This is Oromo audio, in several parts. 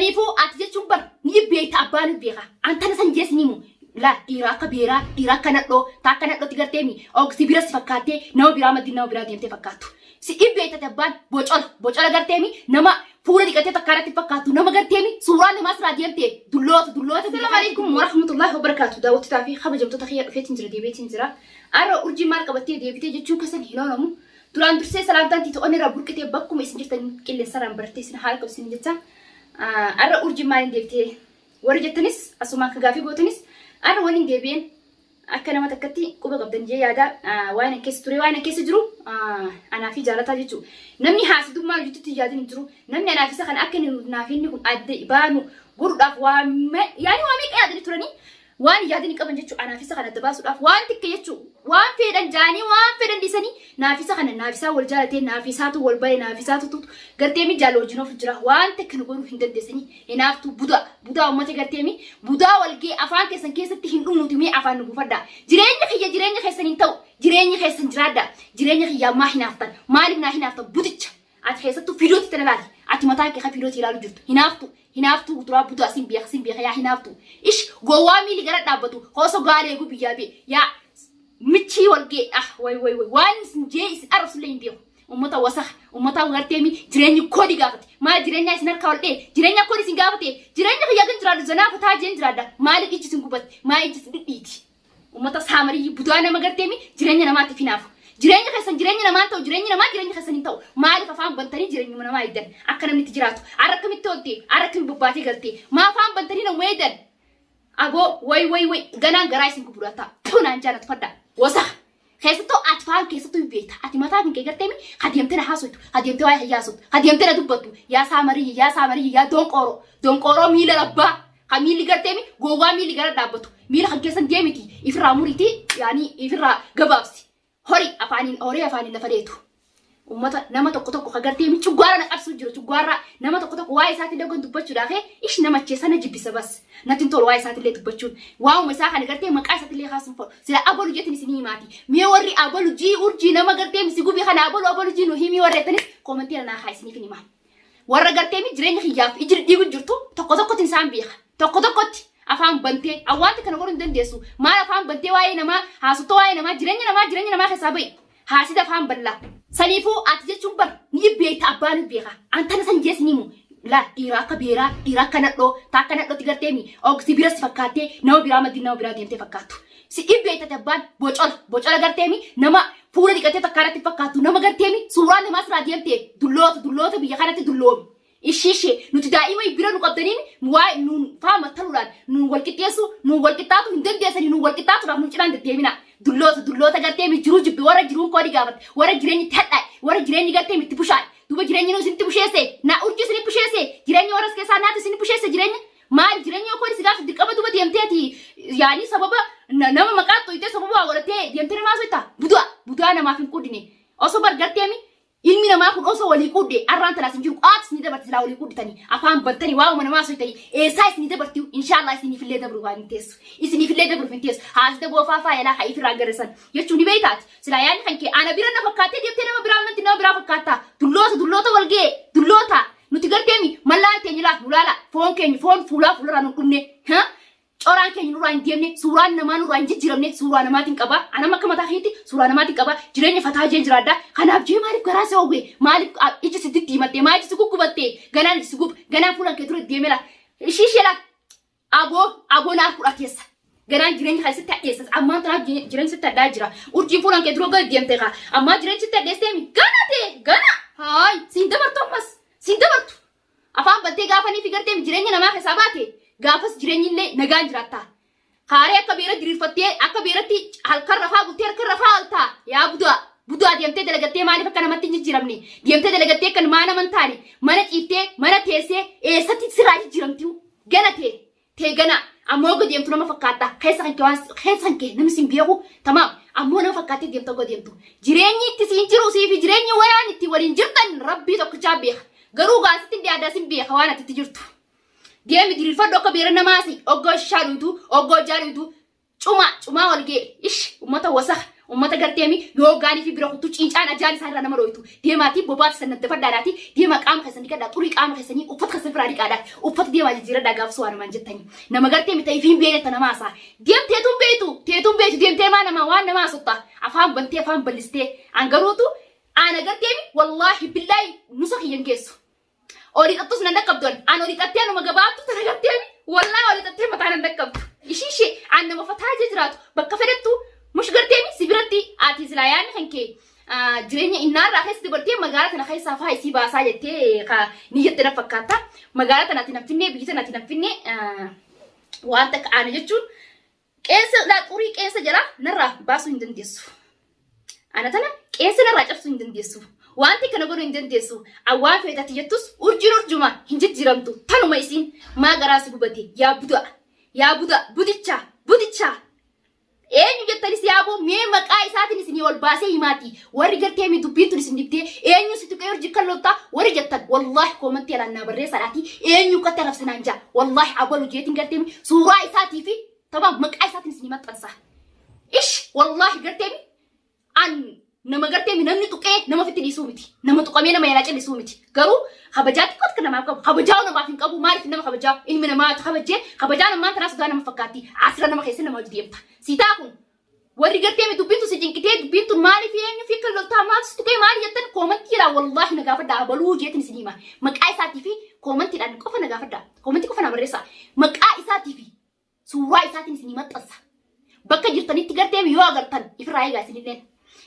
Saniifuu ati jechuun bar ni beekta abbaan ni beeka. An tana san jees ni himu. Laa dhiira akka beeraa dhiira akka nadhoo ta akka nadhootti garteemi si bira si fakkaattee nama biraa maddii nama biraa deemtee fakkaattu. Si beektate abbaan bocola bocola garteemi nama fuula dhiqatee takka irratti fakkaattu nama garteemi suuraa namaa siraa deemtee dulloota dulloota. Assalaamu alaikum warahmatullahi wabarakaatu. Daawwattotaa fi kabajamtoota kiyya dhufeetiin jira deebi'eetiin jira. Arra urjii maal qabattee deebitee jechuun keessan hin oolamu. Duraan dursee salaamtaan tiita onnee irraa burqitee bakkuma isin jirtan qilleensarraan bartee isin haala qabu isin jecha. Arra urjii maaliin deebitee warri jettanis asuma akka gaafii gootanis arra waliin deebi'een akka nama takkatti quba qabdan jee yaada waan an keessa ture waan an keessa jiru anaa fi jaalataa jechuudha. Namni haasidummaa hojjetutti yaadin hin jiru. Namni anaa fi isa kana akka naaf inni kun adda baanu godhuudhaaf waa yaani waa meeqa yaadanii turanii waan yaadin hin qaban jechuudha. Anaaf isa kana adda baasuudhaaf waan xiqqe jechuudha. Waan fedhan jaanii waan fedhan dhiisanii naaf isa kana naaf isaa wal jaalatee naaf isaatu wal bare naaf isaatu gartee mi jaala wajjin of jira waan takka nu godhuu hin dandeessanii hinaaftuu budaa budaa uummata gartee mi budaa wal gee afaan keessan keessatti hin dhumnuti mee afaan nu buufadhaa. Jireenya kiyya jireenya keessan hin ta'u jireenya keessan jiraadhaa jireenya kiyya ammaa hinaaftan maaliif naa hinaaftan buticha. Ati keessattuu fiidootti tana laali. Ati mataa kee ka fiidootti ilaalu jirtu. Hinaaftu. Hinaaftuu duraa budaa sin beeka sin beeka yaa hinaaftu. Ish gowwaa miili gara dhaabbatu osoo gaala eeguu biyyaa bee yaa michii wal gee ah way way way waan isin jee isin arrabsullee hin beeku. Ummata wasakh ummata gartee mi jireenyi koodi gaafate maal jireenyaa isin harkaa ol dhee jireenya koodi isin gaafate jireenya kiyyaa gan jiraadhu zanaa fataa jeen jiraadha maaliif ijji isin gubatti maa ijji isin dhidhiiti. Ummata saamariyyi budaa nama garteemi jireenya namaatiif hinaafu. Jireenya keessan jireenya namaan ta'u jireenyi namaa jireenya keessan hin ta'u. Maaliif afaan bantanii jireenyuma namaa eegdan akka namni itti jiraatu. Arra akkamitti oolte arra akkamitti bobbaatee galte maa afaan bantanii nama eegdan. Aboo way way way ganaan garaa isin gubudha ta'a. Tunaan jaalatu fadhaa. Wasaha. Keessattuu ati faan keessattuu hin beekta. Ati mataa kan kee garteemi hadeemtee na haasoytu hadeemtee waa'ee kiyyaa haasoftu hadeemtee na dubbattu yaa saamariyyi yaa saamariyyi yaa donqooroo donqooroo miila rabbaa. Ka miilli garteemi gowwaa miilli gara dhaabbatu miila kan keessan deemiti ifirraa muriiti yaani ifirraa gabaabsi hori afaaniin horii afaaniin lafa deetu. Ummata nama tokko tokko ka garteemi cuggaara na qabsuu jiru cuggaarraa nama tokko tokko waa'ee isaatillee gan dubbachuudhaaf ish nama cheessa na jibbisa bas natti hin tolu waa'ee isaatillee dubbachuun waa'uma isaa kana gartee maqaa isaatillee kaasuun fedhu sila abalu jeetin isinii himaati mee warri abalu jii urjii nama garteemi si gubii kana abalu abalu jii nu himii warri jettanis koomantii naa haa isiniif hin himaa. Warra gartee mi jireenya kiyyaaf iji dhiigu jirtu tokko tokkotti isaan beeka. Tokko tokkotti afaan bantee awwaanti kana godhuu hin dandeessu. Maal afaan bantee waa'ee namaa haasofta waa'ee namaa jireenya namaa jireenya namaa keessaa ba'i. Haasida afaan bal'aa. Saniifuu ati jechuun bar ni beekta abbaan ni beeka. An tana san jees ni himu. Laa dhiira akka beeraa dhiira akka nadhoo ta akka nadhootti gartee mi si bira si fakkaattee nama biraa maddii nama biraa deemtee fakkaattu. Si beektate abbaan bocola bocola gartee mi nama fuula dhiqatee takka irratti fakkaattu nama gartee mi suuraa namaa siraa deemtee dulloota dulloota biyya kanatti dulloomi. Ishii ishee nuti daa'ima bira nu qabdanii waa nuun faa mattaluudhaan nuun wal qixxeessuu nuun wal qixxaatu hin dandeessanii nuun wal qixxaatuudhaaf nuun cinaan deddeemina. Dulloota dulloota gartee mi jiruu jibbe warra jiruun koodii gaafatte warra jireenyi itti hadhaa'e warra jireenyi gartee mi itti bushaa'e duuba jireenyi nuu isinitti busheesse na urjii isinitti busheesse jireenya warra as keessaa naatu isinitti busheesse jireenya Maali jireenya yoo koodi si gaafatu dirqama duuba deemteeti yaanii sababa nama maqaa xoyitee sababa waa godhatee deemtee namaa soitta budaa budaa namaaf hin quudhine osoo bargarteemi ilmi namaa kun osoo walii quudhe arraan tanaas hin jiru qaat isinii dabarti silaa walii quudhitanii afaan bantanii waa'uma namaa soitanii eessaa isinii dabarti inshaallah isiniifillee dabru waan hin teessu isiniifillee dabruuf hin teessu haasida goofaa faayilaa haa ifirraa garrisan jechuun ni beektaati silaa yaadni kan kee ana bira na fakkaattee deemtee nama biraa amanti nama biraa fakkaattaa dulloota dulloota wal ga'e dulloota Nuti garteemi mallaan keenya laaf nu laala foon keenya foon fuulaa fuularraa nu dhumne ha coraan keenya nurraa hin deemne suuraan namaa nurraa hin jijjiiramne suuraa namaatiin qaba anam akka mataa keetti suuraa namaatiin qaba jireenya fataa jeen jiraadha kanaaf jee maaliif garaa si hawwe maaliif iji si diddiimatte maaliif si guggubatte ganaan iji si gub ganaan fuulan kee dura deeme laa ishii ishee laa Aboo aboo naar kudha keessa. Ganaan jireenya kan sitti hadheessas ammaan tanaaf jireenya sitti hadhaa jira. Urjiin fuulaan kee dura gadi deemte kaa. Ammaa jireenya sitti hadheessee mi? Gana tee gana. Haay siin dabartu ammas siin dabartu. Afaan bantee gaafanii fi gartee jireenya namaa keessaa baate gaafas jireenyi illee nagaan jiraatta. Kaaree akka beera diriirfattee akka beeratti halkan rafaa bultee halkan rafaa ooltaa yaa budaa. Budaa deemtee dalagattee maaliif akka namatti hin jijjiiramne? Deemtee dalagattee kan maa nama hin taane mana ciiftee mana teessee eessatti sirraa jijjiiramtiu? Gana tee tee gana ammoo oga deemtu nama fakkaatta keessa kan kee waan keessa kan kee namni sin beeku tamaam ammoo nama fakkaattee deemta oga deemtu jireenyi itti siin jiru sii fi jireenyi waan itti waliin jirtan rabbii tokkichaa beeka garuu gaasitti hin dhiyaaddaa sin beeka waan ati itti jirtu deemi diriirfadhu akka beera namaasi oggoo shishaa dhuytu oggoo hojjaa dhuytu Cumaa cumaa wal ga'e ish ummata wasakh Ummata garteemi yoo gaanii fi bira kuttu ciincaan ajaan isaan irraa nama dhooytu. Deemaatii bobaa keessan naddafadhaadhaati deemaa qaama keessan dhiqadhaa xurii qaama keessanii uffata keessan biraa dhiqaadhaati uffata deemaa jijjiiradhaa gaafas waa namaan jettanii. Nama garteemi ta'e ifiin beekne ta nama haasaa. Deem teetuun beektu teetuun beektu deemtee maa namaa waan nama haasofta afaan bantee afaan ballistee an garuutu ana garteemi wallaahi billaahi nusa kiyyan geessu. Olii xattus nan dhaqqabdu an. An olii xattee anuma gabaabtu tana garteemi. Wallaahi olii xattee mataa nan dhaqqabdu. Ishii ishee an nama fataa ija jiraatu bakka fedhettu mush garteemi si biratti ati silaa yaadni kan kee jireenya innaarraa keessa dabartee magaalaa tana keessaa faa isii baasaa jettee ka ni jette na fakkaata. Magaalaa tanaatti nan finnee biyya tanaatti nan finnee waan takka aana jechuun qeensa laa xurii qeensa jalaa narraa baasuu hin dandeessu. Ana tana qeensa narraa cabsuu hin dandeessu. Wanti kana godhuu hin dandeessu. Awwaan feetatti jettus urjiin urjuma hin jijjiiramtu. Tanuma isiin maa garaa si gubate yaa budaa. Yaa budaa budichaa budichaa. Eenyu jettanis yaaboo mee maqaa isaatiin isinii ol baasee himaati. Warri gartee mi dubbiin tun isin dibdee eenyu si tuqee urji kan loltaa warri jettan wallaahi koomantii alaan naa barreessaadhaati eenyu akkatti arrabsinaan jaa wallaahi abalu jeetiin gartee mi suuraa isaatii fi tamam maqaa isaatiin isinii maxxansa. Ish wallaahi gartee mi an nama gartee mi namni tuqee nama ofitti dhiisuu miti. Nama tuqamee nama yaalaa callisuu miti. Garuu kabajaa xiqqoo takka namaaf qabu. Kabajaa namaaf hin qabu. Maaliif nama kabajaa? Ilmi namaa kabajee kabajaa namaa tanaa sodaa nama fakkaatti. Asira nama keessa nama hojii deemta. Siitaa kun warri gartee mi dubbiin tun si cinqitee dubbiin tun maaliif eenyu fi kan loltaa maal si tuqee maali jettan koomantiidhaan wallaahi na gaafadhaa abaluu jeetin isin hima. Maqaa isaatii fi koomantiidhaan qofa na gaafadhaa. Koomantii qofa na barreessaa. Maqaa isaatii fi Suuraa isaatiin isinii maxxansa. Bakka jirtanitti gartee yoo agartan ifirraa eegaa isinilleen.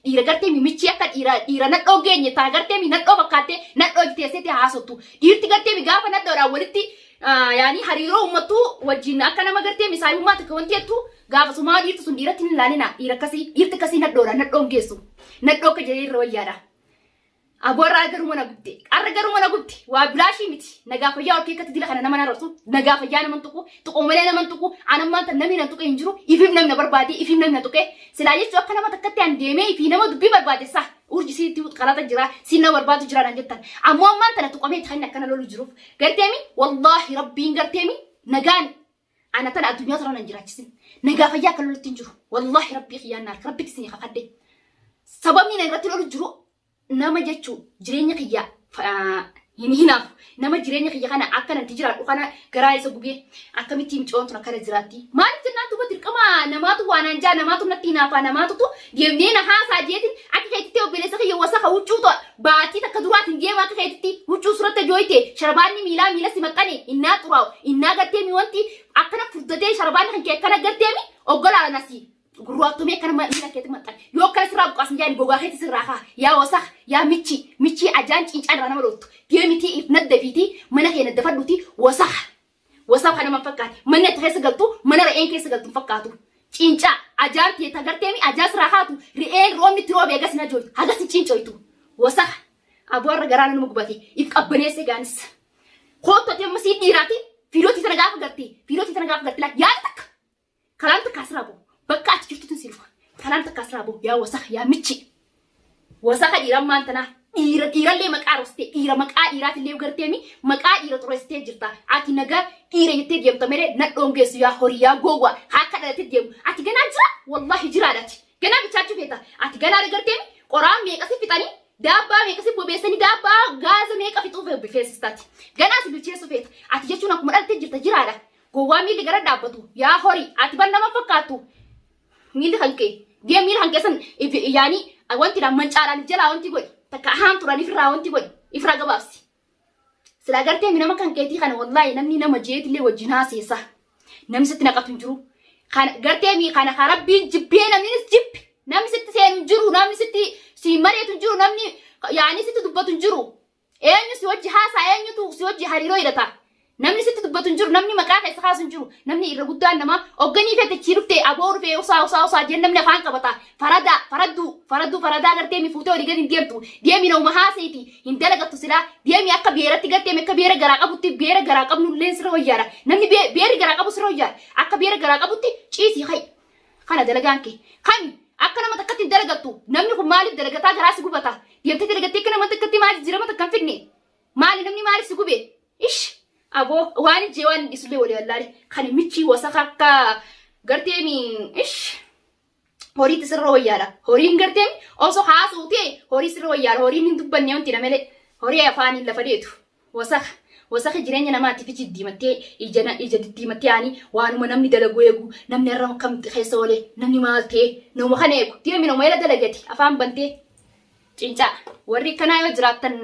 Dhiira gartee michii akka dhiira dhiira nadhoo geenye taa gartee nadhoo fakkaattee nadhoo teesseetti haasottu. Dhiirti gartee gaafa nadhoodhaan walitti yaanii hariiroo uummattuu wajjin akka nama gartee misaayummaa takka wanti jettu gaafa sumaa dhiirti sun dhiiratti hin ilaalina. Dhiira akkasii dhiirti akkasii nadhoodha nadhoon geessu. Nadhoo akka jedhee irra wayyaadha. Aboo har'a garuu mana gubde. Har'a garuu mana gubde. Waa bilaashii miti. Nagaa fayyaa ol keekkatti dila kana nama nararsu. Nagaa fayyaa nama tuqu. Tuqu malee nama tuqu. Anammaan tan namni na tuqe hin jiru. Ifiif namni na barbaade. Ifiif namni na tuqe. Silaa jechuun akka nama takkatti an deemee ifii nama dubbii barbaade sa. Urji siitti qalata jira. Siin nama barbaadu jira naan jettan. Ammoo ammaan tana tuqamee kan akkana lolu jiruuf. Garteemi wallaahi rabbiin garteemi nagaan ana tana addunyaa tana nan jiraachisin. Nagaa fayyaa akka lolutti hin jiru. Wallaahi rabbii kiyyaan naarka. Rabbitti isinii kakadhe. Sababni na irratti lolu jiru nama jechuun jireenya kiyya hin hinaafu. Nama jireenya kiyya kana akka nanti jiraadhu kana garaa isa gubee akkamitti micoon tun akkana jiraatti. Maaliif jennaan duuba dirqama namaatu waan aan jaa namaatu natti hinaafaa namaatutu deemnee na haasaa jeetin akka keetitti obboleessa kiyya wasaka huccuu baatii takka duraatiin deema akka keetitti huccuu surratti jooyte sharbaanni miilaa miila si maxxane innaa xuraa'u innaa garteemi wanti akkana furdatee sharbaanni kan kee akkana garteemi oggolaadhaan asii gurraattomee akkana miila keetti maxxane yoo akkana sirraa buqaasin jaani gogaa keetti sirraa kaa yaa wasaka yaa michi michii ajaan cincaan irraa nama dhoottu deemitii if naddafiitii mana kee naddafadhuutii wasaka Wasaka nama hin fakkaate. Manni ati keessa galtu mana re'een keessa galtu hin fakkaatu. Cincaa ajaan tee tagarteemi ajaa siraa haatu re'een roobni itti roobe hagas hin ajooytu hagas hin cincoytu. Wasaka aboo har'a garaa nama gubate if qabbaneessee gaanis. Koottu ati amma sii dhiiraati fiirootii tana gaafa garte fiirootii tana gaafa garte laa yaada takka Kalaan takka asirraa bahu. Bakka ati jirtutti si dhufa. Kalaan takka asirraa bahu. Yaa wasaka yaa michi. Wasaka dhiiran maan tanaa. Dhiira dhiirallee maqaa rostee dhiira maqaa dhiiraatillee garteemi maqaa dhiira xureessitee jirta. Ati nagaa dhiira jettee deemta malee nadhoon geessu yaa horii yaa gowwaa haa akka dhalatee deemu. Ati ganaa jira wallaahi jiraadha ati. Ganaa bichaachuu feeta. Ati ganaa garteemi qoraan meeqa si fixanii daabbaa meeqa si bobeessanii daabbaa gaaza meeqa fixuu feesistaati. Ganaa si bilcheessuu feeta. Ati jechuun akkuma dhalattee jirta jiraadha. Gowwaa miilli gara dhaabbatu yaa horii ati bar nama fakkaattu miilli kan kee deem miila kan keessan yaanii wanti dhaan mancaadhaan jalaa wanti godhi takka haamtuudhaan ifirraa wanti godhi ifirraa gabaabsi. Silaa gartee nama kan keetii kana wallaahi namni nama jeetillee wajjin haaseessa namni sitti naqatu hin jiru. Kana gartee mii kana ka rabbiin jibbee namnis jibbi namni sitti seenu hin jiru namni sitti si mareetu hin jiru namni yaanii sitti dubbatu hin jiru. Eenyu si wajji haasaa eenyutu si wajji hariiroo hidhata? Namni sitti dubbatu hin jiru, namni maqaa keessa kaasu hin jiru. Namni irra guddaan namaa hogganii fete chii dhufte aboo dhufee usaa usaa usaa jeen namni afaan qabata. Faradaa, faradduu, faradduu faradaa gartee mi fuutee olii gadi hin deemtu. Deemi nama haasayti hin dalagattu silaa. Deemi akka beeratti gartee mi akka beera garaa qabutti beera garaa qabnu illee sirra wayyaadha. Namni beerri garaa qabu sirra wayyaadha. Akka beera garaa qabutti ciisii hayi. Kana dalagaan kee. Kami akka nama takkatti hin dalagattu. Namni kun maaliif dalagataa garaa si gubata? Deemtee dalagattee akka nama takkatti maal jijjiirama takka hin fidne? Maali namni maaliif si gube? Ish! Aboo waan ijjee waan hin dhiisullee walii wallaale. Kana michii wasaka akka gartee mi ish! Horiitti sirra wayyaadha. Horiin gartee osoo haasa'u ta'e horii sirra wayyaadha. Horiin hin dubbanne wanti na malee horii afaaniin lafa deetu. Wasaka. Wasaka jireenya namaatti fichi diddiimattee ija na- ija diddiimattee ani waanuma namni dalagu eegu namni har'a kam keessa oole namni maal ta'e nama kana eegu deemi nama ela dalagate afaan bantee cincaa warri akkanaa yoo jiraattan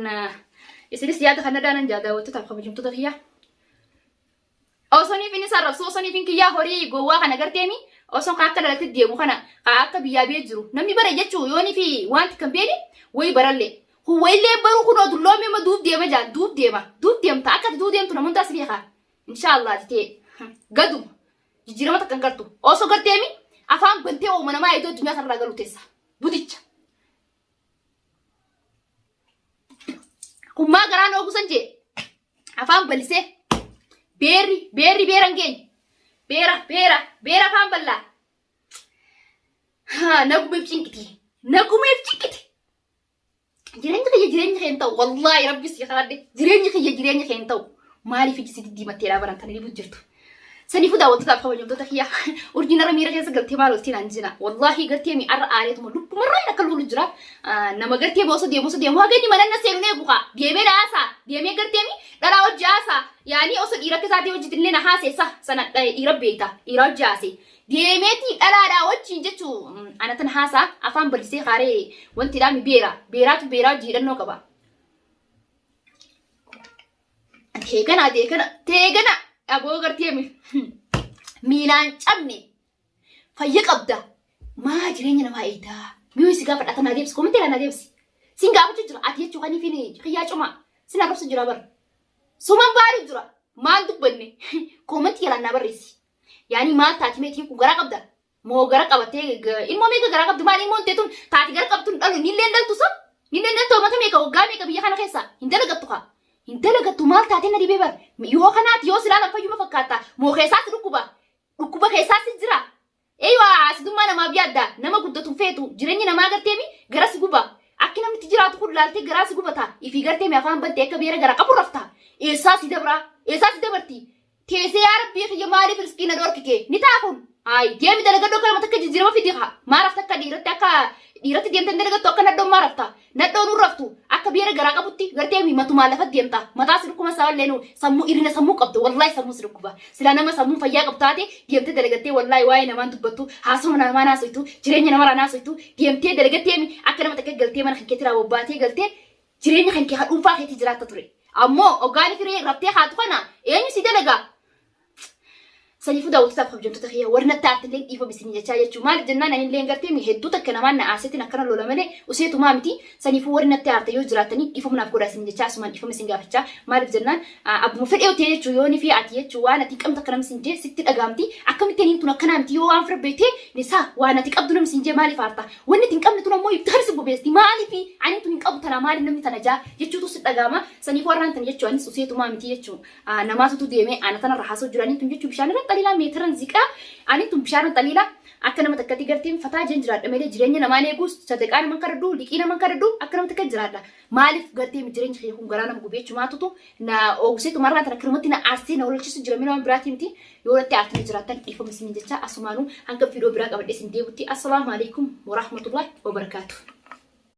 isinis yaada kana daanan jaa daawwattootaaf kabajamtoota kiyyaa. Osoniif inni sarrabsu osoniif hin kiyyaa horii gowwaa kana garteemi osoo ka akka dhalatti deemu kana ka akka biyyaa bee jiru namni bare jechuu yooni fi wanti kan beeni wayi baralle kun wayillee baruu kunoo dulloomee ma duuf deema jaan duuf deema duuf deemta akka ati duuf deemtu nama hundaa si beekaa inshaallah ati ta'e gaduma jijjiirama takka hin gartu osoo garteemi afaan bantee ooma namaa iddoo addunyaa sanarraa galu teessa budicha. Kun maa garaan oogu san jee afaan ballisee beerri beerri beera hin geenye beera beera beera afaan bal'aa. Haa, Nagumeef cinqiti nagumeef cinqiti jireenyi kiyya jireenya kee hin ta'u wallaahi rabbi si kadhadhe jireenyi kiyya jireenya kee hin ta'u maaliif iji si diddiimattee dhaabaran tana dhibu jirtu. Saniifuu daawwattootaaf kabajamtoota kiyya urjiin arra miira keessa galtee maal oltiin aan jina wallaahi gartee mi arra aareetuma lubbumarraa hin akka lolu jira nama gartee osoo deemu osoo deemu haga inni mananna seenu eegu kaa deemee na haasaa deemee gartee mi dhalaa hojii haasaa yaanii osoo dhiira akka isaatii hojii illee na haaseessa sana dhiira beekta dhiira hojii haasee deemeetii dhalaadhaa wajjin jechuu ana tan haasaa afaan bal'isee kaaree wanti dhaa mi beera beeraatu beeraa hojii hidhannoo qaba. Teegana teegana teegana aboo gartee miilaan cabne fayya qabda maa jireenya namaa eegdaa miyuu si gaafadha tanaa deebisi komentee naa deebisi sin gaafachuu jira ati jechuu kanii fi kiyyaa cumaa sin arrabsu jira bar suman baaru jira maal dubbanne komentii jalaan naa barreessi yaani maal taati meetiin kun garaa qabda Moo gara qabattee ilmoo meeqa garaa qabdi maal ilmoon teetun taati gara qabtun dhalu nilleen dhaltu sa nilleen dhaltu amata meeqa waggaa meeqa biyya kana keessa hin dalagattu kaa hin dalagattu maal taatee na dhibee bar yoo kanaati yoo silaalan fayyuma fakkaata moo keessaa si dhukkuba dhukkuba keessaa si jira eeywa asidummaa namaaf yaadda nama guddatu hin feetu jireenyi namaa garteemi gara si guba akki namni itti jiraatu kun laaltee garaa si gubata ifii garteemi afaan bantee akka beera gara qabu rafta eessaa si dabraa eessaa si dabarti Teessee yaa rabbii kiyya maaliif riskii na dhorkite? Ni ta'a kun. Hayi deemi dalagadhu akka nama takka jijjiirama fidi haa. Maa rafta akka dhiiratti akka dhiiratti deemtee hin dalagattu akka nadhoon maa rafta? Nadhoon hin raftu akka beera garaa qabutti gartee mi matumaa lafa deemta. Mataa si dhukkuba isaa illee nu sammuu irina sammuu qabdu wallaahi sammuu si dhukkuba. Silaa nama sammuu fayyaa qabdu taate deemtee dalagattee wallaahi waa'ee namaan dubbattu haasawuma namaa naasoytu jireenya namarraa naasoytu deemtee dalagattee mi akka nama takka galtee mana kan keetirraa bobbaatee galtee jireenya kan kee kan dhuunfaa keetii jiraatta ture. Ammoo hoggaani firee raftee haatu kana eenyu si dalagaa? Saniifuu daawwattotaaf kabajamtoota kiyya warri natti aartillee dhiifama isinii jechaa jechuu maaliif jennaan ani illee gartee mi hedduu takka namaan na aarseetiin akkana lola malee useetumaa miti saniifuu warri natti aarte yoo jiraatanii dhiifama naaf godhaa isinii jechaa asumaan dhiifama isin gaafachaa maaliif jennaan abbuma fedhee ta'e jechuu yoonii fi ati jechuu waan ati qabdu akka namni sin jee sitti dhagaamti akkamitti aniin tun akkanaa miti yoo waan fira beektee nisaa waan ati qabdu namni sin jee maaliif aarta Wanni ati hin qabne tun ammoo ibidda si bobeesti. Maaliif ani tun hin qabu tanaa maaliif namni tana jaa jechuutu si dhagaama. Saniif warraan tana jechuu anis useetumaa miti jechuu. Namaatutu deemee ana tanarra haasoo jira. Ani tun jechuu bishaan irra xaliilaa meetiran ziqaa. Ani tun bishaan irra xaliilaa akka nama takkatti garteen fataa jeen jiraadha malee jireenya namaan eegu sadaqaa naman kadhadhu liqii naman kadhadhu akka nama takka jiraadha. Maaliif gartee jireenya kiyya kun garaa nama gubee jechumaatutu na oogseetu marraan tana kirumatti na aarsee na ololchisu jira mina waan biraatii miti. Yoo natti aartanii jiraattan dhiifama isiniin jecha asumaanuu hanga viidiyoo biraa qabadhee isin deebutti assalaamu alaikum warahmatullahi wabarakaatuh.